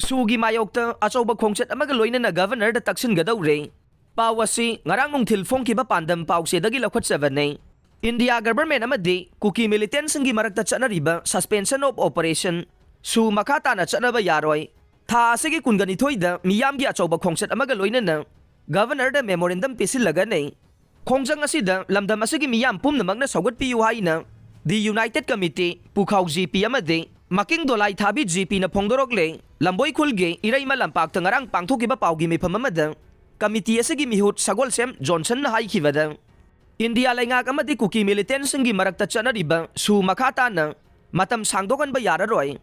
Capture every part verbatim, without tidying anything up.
ꯁꯨꯒꯤ ꯃꯥꯌꯣꯛꯇ ꯑꯆꯧꯕ ꯈꯣꯡꯆꯠ ꯑꯃꯒ ꯂꯣꯏꯅꯅ ꯒꯚꯔꯅꯔꯗ ꯇꯛꯁꯤꯟꯒꯗꯧꯔꯦ꯫ ꯄꯥꯎ ꯑꯁꯤ ꯉꯔꯥꯡ ꯅꯨꯡꯊꯤꯜ ꯐꯣꯡꯈꯤꯕ ꯄꯥꯟꯗꯝ ꯄꯥꯎꯆꯦꯗꯒꯤ ꯂꯧꯈꯠꯆꯕꯅꯤ꯫ ꯏꯟꯗꯤꯌꯥ ꯒꯚꯔꯅꯃꯦꯟꯠ ꯑꯃꯗꯤ ꯀꯨꯀꯤ ꯃꯤꯂꯤꯇꯦꯟꯠꯁꯤꯡꯒꯤ ꯃꯔꯛꯇ ꯆꯠꯅꯔꯤꯕ suspension of operation ꯁꯨ ꯃꯈꯥ ꯇꯥꯅ ꯆꯠꯅꯕ ꯌꯥꯔꯣꯏ꯫ ꯊꯥ ꯑꯁꯤꯒꯤ ꯀꯨꯟꯒ ꯅꯤꯊꯣꯏꯗ ꯃꯤꯌꯥꯝꯒꯤ ꯑꯆꯧꯕ ꯈꯣꯡꯆꯠ ꯑꯃꯒ ꯂꯣꯏꯅꯅ ꯒꯚꯔꯅꯔꯗ ꯃꯦꯃꯣꯔꯦꯟꯗꯝ ꯄꯤꯁꯤꯜꯂꯒꯅꯤ꯫ ꯈꯣꯡꯖꯪ ꯑꯁꯤꯗ ꯂꯝꯗꯝ ꯑꯁꯤꯒꯤ ꯃꯤꯌꯥꯝ ꯄꯨꯝꯅꯃꯛꯅ ꯁꯧꯒꯠꯄꯤꯌꯨ ꯍꯥꯏꯅ The United Committee, ꯄꯨꯈꯥꯎ ꯖꯤ ꯄꯤ ꯑꯃꯗꯤ ꯃꯀꯤꯡ ꯗꯣꯂꯥꯏ ꯊꯥꯕꯤ ꯖꯤ ꯄꯤꯅ ꯐꯣꯡꯗꯣꯔꯛꯂꯦ꯫ ꯂꯝꯕꯣꯏ ꯈꯨꯜꯒꯤ ꯏꯔꯩꯃ ꯂꯝꯄꯥꯛꯇ ꯉꯔꯥꯡ ꯄꯥꯡꯊꯣꯛꯈꯤꯕ ꯄꯥꯎꯒꯤ ꯃꯤꯐꯝ ꯑꯃꯗ ꯀꯃꯤꯇꯤ ꯑꯁꯤꯒꯤ ꯃꯤꯍꯨꯠ ꯁꯒꯣꯜꯁꯦꯝ ꯖꯣꯟꯁꯟꯅ ꯍꯥꯏꯈꯤꯕꯗ, ꯏꯟꯗꯤꯌꯥ ꯂꯩꯉꯥꯛ ꯑꯃꯗꯤ ꯀꯨꯀꯤ ꯃꯤꯂꯤꯇꯦꯟꯠꯁꯤꯡꯒꯤ ꯃꯔꯛꯇ ꯆꯠꯅꯔꯤꯕ ꯁꯨ ꯃꯈꯥ ꯇꯥꯅ ꯃꯇꯝ ꯁꯥꯡꯗꯣꯛꯍꯟꯕ ꯌꯥꯔꯔꯣꯏ꯫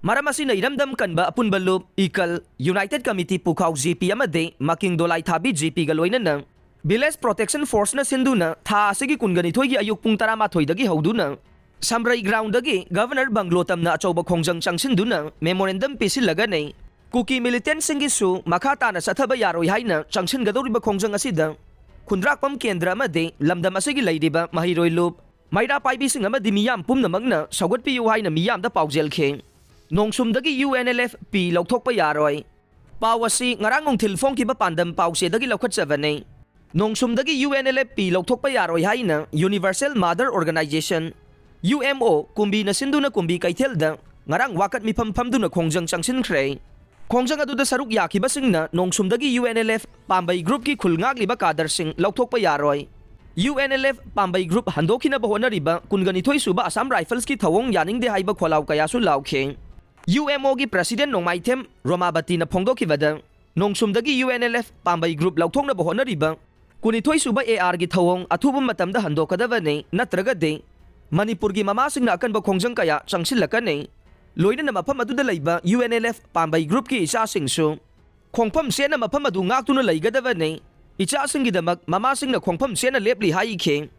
ꯃꯔꯝ ꯑꯁꯤꯅ ꯏꯔꯝꯗꯝ ꯀꯟꯕ ꯑꯄꯨꯟꯕ ꯂꯨꯞ, ꯏꯀꯜ, United Committee, ꯄꯨꯈꯥꯎ ꯖꯤ ꯄꯤ ꯑꯃꯗꯤ ꯃꯀꯤꯡ ꯗꯣꯂꯥꯏ ꯊꯥꯕꯤ ꯖꯤ ꯄꯤꯒ ꯂꯣꯏꯅꯅ Village Protection Forceꯅ ꯁꯤꯟꯗꯨꯅ ꯊꯥ ꯑꯁꯤꯒꯤ ꯀꯨꯟꯒ ꯅꯤꯊꯣꯏꯒꯤ ꯑꯌꯨꯛ ꯄꯨꯡ ꯇꯔꯥꯃꯥꯊꯣꯏꯗꯒꯤ ꯍꯧꯗꯨꯅ ꯁꯝꯔꯩ ꯒ꯭ꯔꯥꯎꯟꯗꯒꯤ ꯒꯚꯔꯅꯔ ꯕꯪꯒ꯭ꯂꯣ ꯇꯝꯅ ꯑꯆꯧꯕ ꯈꯣꯡꯖꯪ ꯆꯪꯁꯤꯟꯗꯨꯅ ꯃꯦꯃꯣꯔꯦꯟꯗꯝ ꯄꯤꯁꯤꯜꯂꯒꯅꯤ꯫ ꯀꯨꯀꯤ ꯃꯤꯂꯤꯇꯦꯟꯠꯁꯤꯡꯒꯤ ꯁꯨ ꯃꯈꯥ ꯇꯥꯅ ꯆꯠꯊꯕ ꯌꯥꯔꯣꯏ ꯍꯥꯏꯅ ꯆꯪꯁꯤꯟꯒꯗꯧꯔꯤꯕ ꯈꯣꯡꯖꯪ ꯑꯁꯤꯗ ꯈꯨꯟꯗ꯭ꯔꯥꯛꯄꯝ ꯀꯦꯟꯗ꯭ꯔ ꯑꯃꯗꯤ ꯂꯝꯗꯝ ꯑꯁꯤꯒꯤ ꯂꯩꯔꯤꯕ ꯃꯍꯩꯔꯣꯏ ꯂꯨꯞ, ꯃꯩꯔꯥ ꯄꯥꯏꯕꯤꯁꯤꯡ ꯑꯃꯗꯤ ꯃꯤꯌꯥꯝ ꯄꯨꯝꯅꯃꯛꯅ ꯁꯧꯒꯠꯄꯤꯌꯨ ꯍꯥꯏꯅ ꯃꯤꯌꯥꯝꯗ ꯄꯥꯎꯖꯦꯜꯈꯤ꯫ ꯅꯣꯡꯁꯨꯝꯗꯒꯤ U N L F P ꯂꯧꯊꯣꯛꯄ ꯌꯥꯔꯣꯏ꯫ ꯄꯥꯎ ꯑꯁꯤ ꯉꯔꯥꯡ ꯅꯨꯡꯊꯤꯜ ꯐꯣꯡꯈꯤꯕ ꯄꯥꯟꯗꯝ ꯄꯥꯎꯆꯦꯗꯒꯤ ꯂꯧꯈꯠꯆꯕꯅꯤ꯫ ꯅꯣꯡꯁꯨꯝꯗꯒꯤ U N L F P ꯂꯧꯊꯣꯛꯄ ꯌꯥꯔꯣꯏ ꯍꯥꯏꯅ Universal Mother Organization, U M O, ꯀꯨꯝꯕꯤꯅ ꯁꯤꯟꯗꯨꯅ ꯀꯨꯝꯕꯤ ꯀꯩꯊꯦꯜꯗ ꯉꯔꯥꯡ ꯋꯥꯀꯠ ꯃꯤꯐꯝ ꯐꯝꯗꯨꯅ ꯈꯣꯡꯖꯪ ꯆꯪꯁꯤꯟꯈ꯭ꯔꯦ꯫ ꯈꯣꯡꯖꯪ ꯑꯗꯨꯗ ꯁꯔꯨꯛ ꯌꯥꯈꯤꯕꯁꯤꯡꯅ ꯅꯣꯡꯁꯨꯝꯗꯒꯤ ꯌꯨ ꯑꯦꯟ ꯑꯦꯜ ꯑꯦꯐ ꯄꯥꯝꯕꯩ ꯒ꯭ꯔꯨꯞꯀꯤ ꯈꯨꯜ ꯉꯥꯛꯂꯤꯕ ꯀꯥꯗꯔꯁꯤꯡ ꯂꯧꯊꯣꯛꯄ ꯌꯥꯔꯣꯏ꯫ U N L F Pambei group ꯍꯟꯗꯣꯛꯈꯤꯅꯕ ꯍꯣꯠꯅꯔꯤꯕ ꯀꯨꯟꯒ ꯅꯤꯊꯣꯏ ꯁꯨꯕ ꯑꯁꯥꯝ ꯔꯥꯏꯐꯜꯁꯀꯤ ꯊꯧꯑꯣꯡ ꯌꯥꯅꯤꯡꯗꯦ ꯍꯥꯏꯕ ꯈꯣꯜꯂꯥꯎ ꯀꯌꯥꯁꯨ ꯂꯥꯎꯈꯤ꯫ ꯌꯨ ꯑꯦꯝ ꯑꯣꯒꯤ ꯄ꯭ꯔꯁꯤꯗꯦꯟꯠ ꯅꯣꯡꯃꯥꯏꯊꯦꯝ ꯔꯣꯃꯥꯕꯇꯤꯅ ꯐꯣꯡꯗꯣꯛꯈꯤꯕꯗ, ꯅꯣꯡꯁꯨꯝꯗꯒꯤ U N L F Pambei group ꯂꯧꯊꯣꯛꯅꯕ ꯍꯣꯠꯅꯔꯤꯕ ꯀꯨꯟꯅꯤꯊꯣꯏ ꯁꯨꯕ ꯑꯦ ꯑꯥꯔꯒꯤ ꯊꯧꯑꯣꯡ ꯑꯊꯨꯕ ꯃꯇꯝꯗ ꯍꯟꯗꯣꯛꯀꯗꯕꯅꯤ, ꯅꯠꯇ꯭ꯔꯒꯗꯤ ꯃꯅꯤꯄꯨꯔꯒꯤ ꯃꯃꯥꯁꯤꯡꯅ ꯑꯀꯟꯕ ꯈꯣꯡꯖꯪ ꯀꯌꯥ ꯆꯪꯁꯤꯜꯂꯛꯀꯅꯤ꯫ ꯂꯣꯏꯅꯅ ꯃꯐꯝ ꯑꯗꯨꯗ ꯂꯩꯕ ꯌꯨ ꯑꯦꯟ ꯑꯦꯜ ꯑꯦꯐ ꯄꯥꯝꯕꯩ ꯒ꯭ꯔꯨꯞꯀꯤ ꯏꯆꯥꯁꯤꯡꯁꯨ ꯈꯣꯡꯐꯝ ꯆꯦꯠꯅ ꯃꯐꯝ ꯑꯗꯨ ꯉꯥꯛꯇꯨꯅ ꯂꯩꯒꯗꯕꯅꯤ꯫ ꯏꯆꯥꯁꯤꯡꯒꯤꯗꯃꯛ ꯃꯃꯥꯁꯤꯡꯅ ꯈꯣꯡꯐꯝ ꯆꯦꯠꯅ ꯂꯦꯞꯂꯤ ꯍꯥꯏꯈꯤ꯫